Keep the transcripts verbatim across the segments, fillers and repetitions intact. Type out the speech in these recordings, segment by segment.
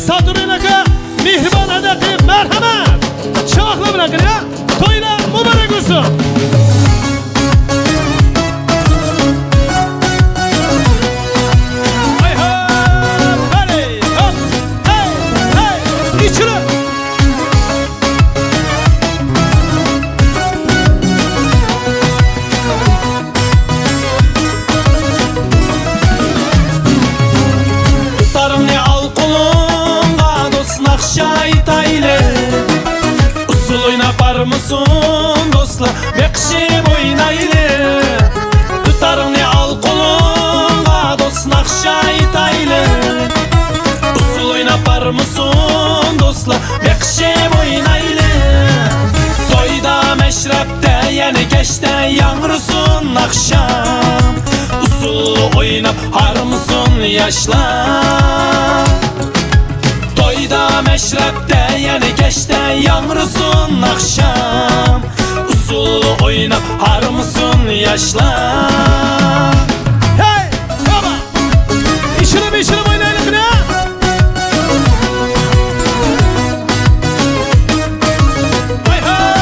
ساتۇرۇن ئاكا، مېھرىبان ھەدەقى، مەرھەمەت! چاقلار بىلەن قېنى، تويلار مۇبارەك بولسۇن! ھاي ھاي، ھاي، ھاي، ھاي، ئىچىلىپ! دۇتارىڭنى ئال قولۇڭغا، دوست، ناخشا ئېيتايلى. ئۇسسۇل ئويناپ بارمىسۇن، دوستلار، بېقىشىپ ئوينايلى. دۇتارىڭنى ئال قولۇڭغا، دوست، ناخشا ئېيتايلى. ئۇسسۇل ئويناپ بارمىسۇن، دوستلار، بېقىشىپ ئوينايلى. تويدا، مەشرەپتە، يەنە كەچتە ياڭرىسۇن ناخشام. ئۇسسۇل ئويناپ ھارمىسۇن ياشلار. تويدا، مەشرەپتە، يەنە كەچتە ياڭرىسۇن ناخشام. ئۇسسۇل ئويناپ ھارمىسۇن ياشلار. ھەي! ئىشىنىپ، ئىشىنىپ ئوينايلى قېنى! ھاي ھاي!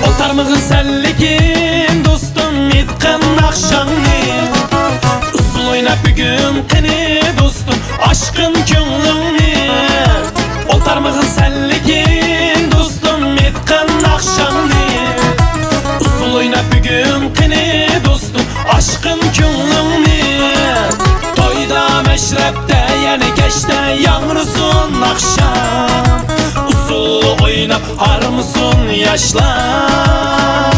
ئولتۇرمىغىن سەن لېكىن، دوستۇم، ئېيتقىن ناخشاڭنى. ئۇسسۇل ئويناپ بۈگۈن قېنى، دوستۇم، ئاچقىن كۆڭلۈڭنى. ئولتۇرمىغىن سەن لېكىن، دوستۇم، ئېيتقىن ناخشاڭنى. ئۇسسۇل ئويناپ بۈگۈن قېنى، دوستۇم، ئاچقىن كۆڭلۈڭنى. تويدا، مەشرەپتە، يەنە كەچتە ياڭرىسۇن ناخشام. ئۇسسۇل ئويناپ ھارمىسۇن ياشلار.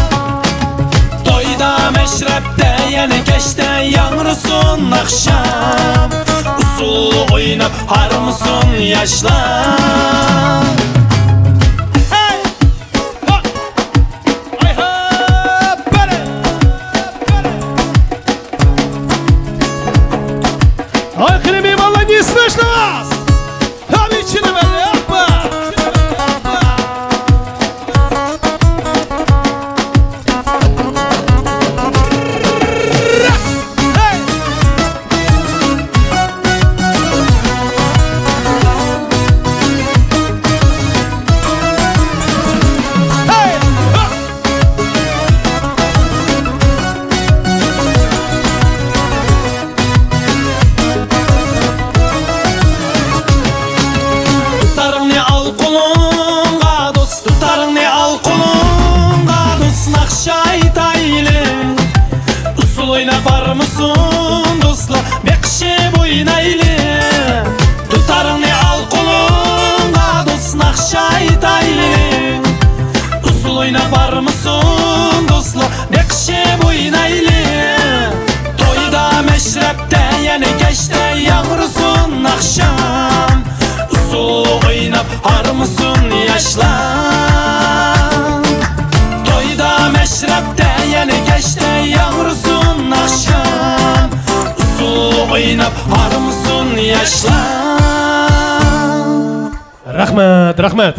تويدا، مەشرەپتە، يەنە كەچتە ياڭرىسۇن ناخشام. ئۇسسۇل ئويناپ ھارمىسۇن ياشلار. ھەي! ھا! ھاي ھا! بەرە! بەرە! ھاي قېنى مېھمانلار، نېسىنى ئاشلاڭاز! ھەم ئىچىنى بەرە! ھاپپا! دۇتارىڭنى ئال قولۇڭغا، دوست، دۇتارىڭنى ئال قولۇڭغا، دوست، ناخشا ئېيتايلى. ئۇسسۇل ئويناپ بارمىسۇن، دوستلار، بېقىشىپ ئوينايلى. دۇتارىڭنى ئال قولۇڭغا، دوست، ناخشا ئېيتايلى. ئۇسسۇل ئويناپ بارمىسۇن، دوستلار، بېقىشىپ ئوينايلى. تويدا، مەشرەپتە، يەنە كەچتە ياڭرىسۇن ناخشام. ئۇسسۇل ئويناپ ھارمىسۇن ياشلار. تويدا، مەشرەپتە، يەنە كەچتە ياڭرىسۇن ناخشام. ئۇسسۇل ئويناپ ھارمىسۇن ياشلار. رەھمەت، رەھمەت.